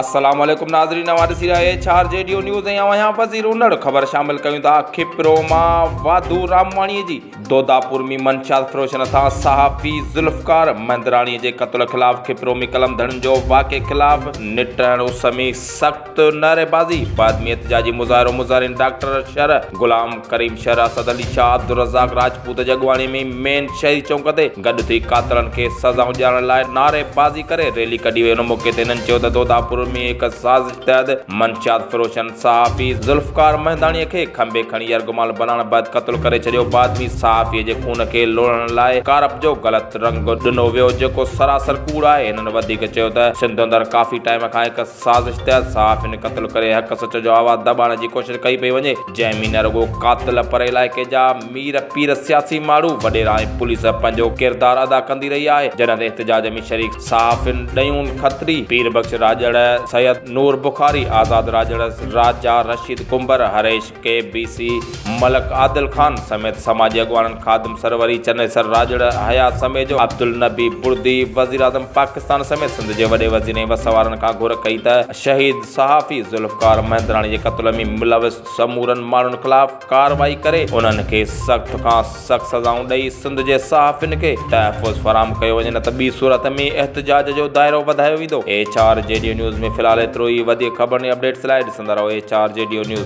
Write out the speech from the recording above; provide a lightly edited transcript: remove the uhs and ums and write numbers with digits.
السلام عليڪم ناظرين اوهان ڏسي رهيا آهيو H R G D news ۽ اوهان آهيان وزير انڙ خبر شامل ڪيون ٿا کپرو مان واڌو رامواڻي جي دوداپور ۾ منشيات فروشن هٿان صحافي ذوالفقار مهندراڻي جي قتل خلاف کپرو ۾ قلم ڌڻين جو واقعي خلاف نٽهڻ اس ۾ سخت نعريبازي بعد ۾ احتجاجي مظاهرو مظاهرين ڊاڪٽر شر، غلام ڪريم شر، اسد علي شاهه، عبدالرزاق راجپوت جي اڳواڻي ۾ مين شهري چونڪ تي گڏ ٿي قاتلن کي سزائون ڏيارڻ لاء نعريبازي ڪري ريلي ڪڍي وئي ان موقعي تي هنن چيو ته دوداپور ۾ هڪ سازش تحت منشيات فروشن صحافي ذوالفقار مهنداڻي کي کنڀي کڻي يرغمال بنائڻ بعد قتل ڪري ڇڏيو بعد ۾ صحافي جي خون کي لوڙهڻ لاء ڪارپ جو غلط رنگ ڏنو ويو جيڪو سراسر ڪوڙ آهي هنن وڌيڪ چيو ته سنڌ اندر ڪافي ٽائيم کان هڪ سازش تحت صحافين قتل ڪري حق سچ جو آواز دٻائڻ جي ڪوشش ڪئي پئي وڃي، جنهن ۾ نه رڳو قاتل پر علائقي جا مير پير سياسي ماڻهو، وڏيرا ۽ پوليس پنهنجو ڪردار ادا ڪندي رهي آهي، جڏهن ته احتجاج ۾ شريڪ صحافين ڏيون کتري، پير بخش راڄڙ، سيد نور بخاري، آزاد راڄڙ، راجا رشيد ڪنڀر، هريش. ڪي بي سي ملڪ عادل خان سميت سماجي اڳواڻن خادم سروري، چنيسر راڄڙ، حيات سميجو، عبدالنبي بڙدي، وزيراعظم پاڪستان سميت سنڌ جي وڏي وزير ۽ وس وارن کان گهر ڪئي ته شهيد صحافي ذوالفقار مهندراڻي جي قتل ۾ ملوث سمورن ماڻهن خلاف ڪارروائي ڪري انهن کي سخت کان سخت سزائون ڏئي سنڌ جي صحافين کي تحفظ فراهم ڪيو وڃي نه ته ٻي صورت ۾ احتجاج جو دائرو وڌايو ويندو. H R G D news ۾ في الحال ايترو ئي وڌيڪ خبرن ۽ اپڊيٽس لاء ڏسندا رهو H R G D news.